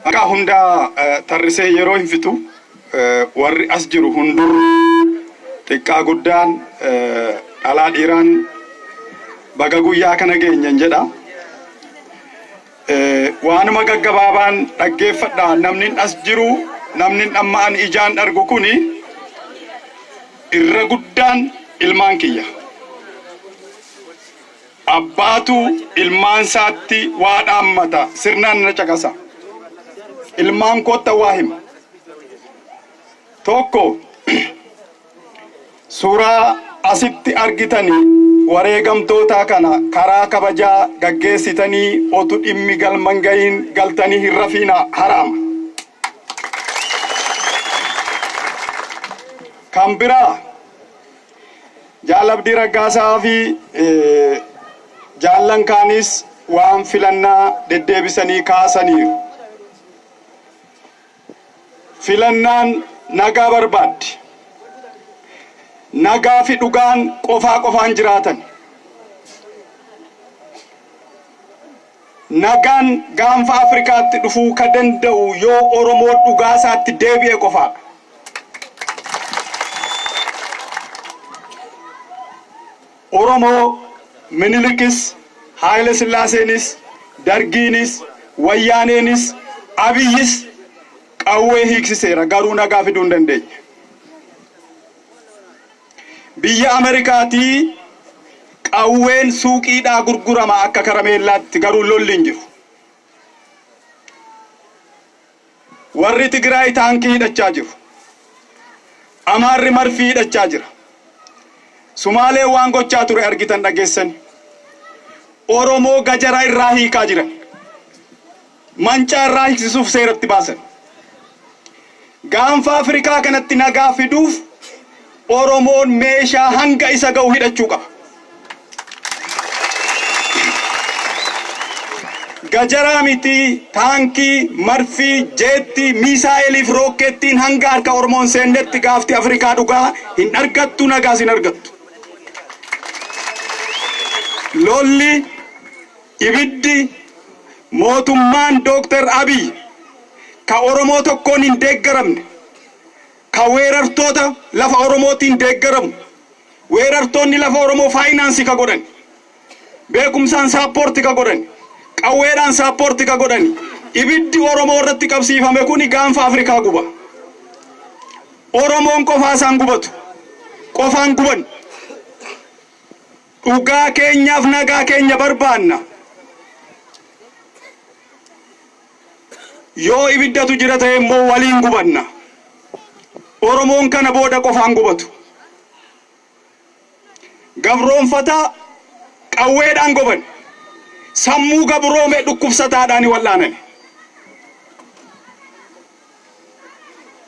Maqaa hundaa tarrisee yeroo hin fixu, warri as jiru hunduu xiqqaa guddaan, dhalaa dhiiraan, baga guyyaa kana geenyen jedha. Waanuma gaggabaabaan dhaggeeffadha. Namni as jiru, namni amma ani ijaan argu kuni irra guddaan ilmaan kiyya. Abbaatu ilmaan isaatti waa dhaammata, sirnaan na caqasa. Ilmaan kootta waa hima. Tokko, suuraa asitti argitanii wareegamtoota kana karaa kabajaa gaggeessitanii otu dhimmi galman gahiin galtanii hin rafiina, haraama. Kan biraa, Jaal Abdii Raggaasaa fi jaallan kaanis waan filannaa deddeebisanii kaasaniiru. Filannaan nagaa barbaaddi. Nagaa fi dhugaan qofaa qofaan jiraatan. Nagaan gaanfa Afrikaatti dhufuu ka danda'u yoo Oromoo dhugaa isaatti deebi'e qofaadha. Oromoo Minilikis, Haayile Sillaaseenis, Dargiinis, Wayyaaneenis, Abiyyis qawwee hiiksiseera, garuu nagaa fiduu hin dandeenye. Biyya Ameerikaatii qawween suuqiidhaa gurgurama akka karameellaatti, garuu lolli hin jiru. Warri Tigraay taankii hidhachaa jiru. Amaarri marfii hidhachaa jira. Sumaaleen waan gochaa ture argitan, dhageessani. Oromoo gajara irraa hiikaa jiran. Mancaa irraa hiiksisuuf seeratti baasan. Gaanfa Afrikaa kanatti nagaa fiduuf Oromoon meeshaa hanga isa ga'u hidhachuu qaba. Gajaraa miti, taankii, marfii, jeettii, miisaa'elii fi rookkeettiin hanga harka Oromoon seennetti gaafti Afrikaa dhugaa hin argattu, nagaas hin argattu. Lolli, ibiddi mootummaan Dooktar Abiy ka Oromoo tokkoon hin deeggaramne, ka weerartoota lafa Oromootiin deeggaramu, weerartoonni lafa Oromoo faayinaansii ka godhan, beekumsaan support ka godhan, qawweedhaan support ka godhan, ibiddi Oromoo irratti qabsiifame kuni gaanfa Afrikaa guba. Oromoon qofaa isaan gubatu. Qofaan guban. Dhugaa keenyaaf nagaa keenya barbaanna. Yoo ibiddatu jira ta'e immoo waliin gubanna. Oromoon kana booda qofaan gubatu. Gabroonfataa qawweedhaan goban. Sammuu gabroome dhukkubsataadhaan wal'aanani.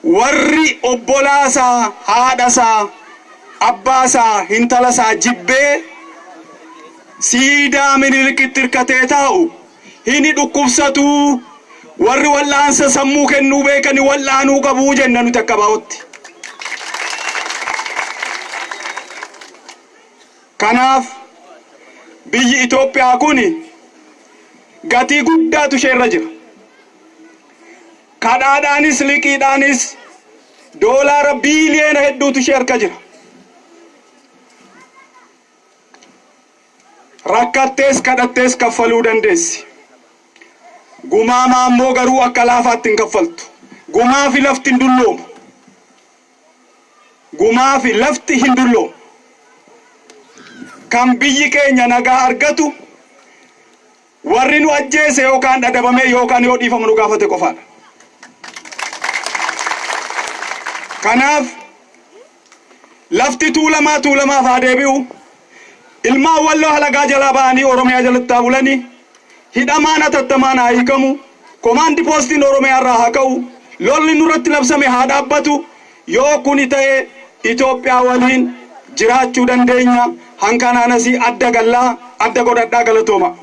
Warri obbolaasaa, haadhasaa, abbaasaa, hintalasaa jibbee siidaa Minilikitti hirkatee taa'u hini dhukkubsatuu, warri wal'aansa sammuu kennuu beekani wal'aanuu qabuu jenna nuti akka baa'otti. Kanaaf biyyi Itoophiyaa kun gatii guddaatu isheerra jira. Kadhaadhaanis liqiidhaanis doolaara biiliyoona hedduutu ishee harka jira. Rakkattees kadhattees kaffaluu dandeessi. Gumaamaa immoo garuu akka laafaatti hin kaffaltu. Gumaa fi lafti hin dulloomu. Gumaa fi lafti hin dulloomu. Kan biyyi keenya nagaa argatu warri nu ajjeese yookaan dhadabamee yookaan yoo dhiifama nu gaafate qofaadha. Kanaaf lafti Tuulamaa Tuulamaaf haa deebi'u. Ilmaan Walloo halagaa jalaa ba'anii Oromiyaa jalatti haa bulanii. Hidhamaan hatattamaan haa hiikamu. Komaandi poostiin Oromiyaa irraa haa ka'u. Lolli nurratti labsame haa dhaabbatu. Yoo kuni ta'e Itoophiyaa waliin jiraachuu dandeenya. Hankanaan asii adda gallaa adda godhadhaa, galatooma.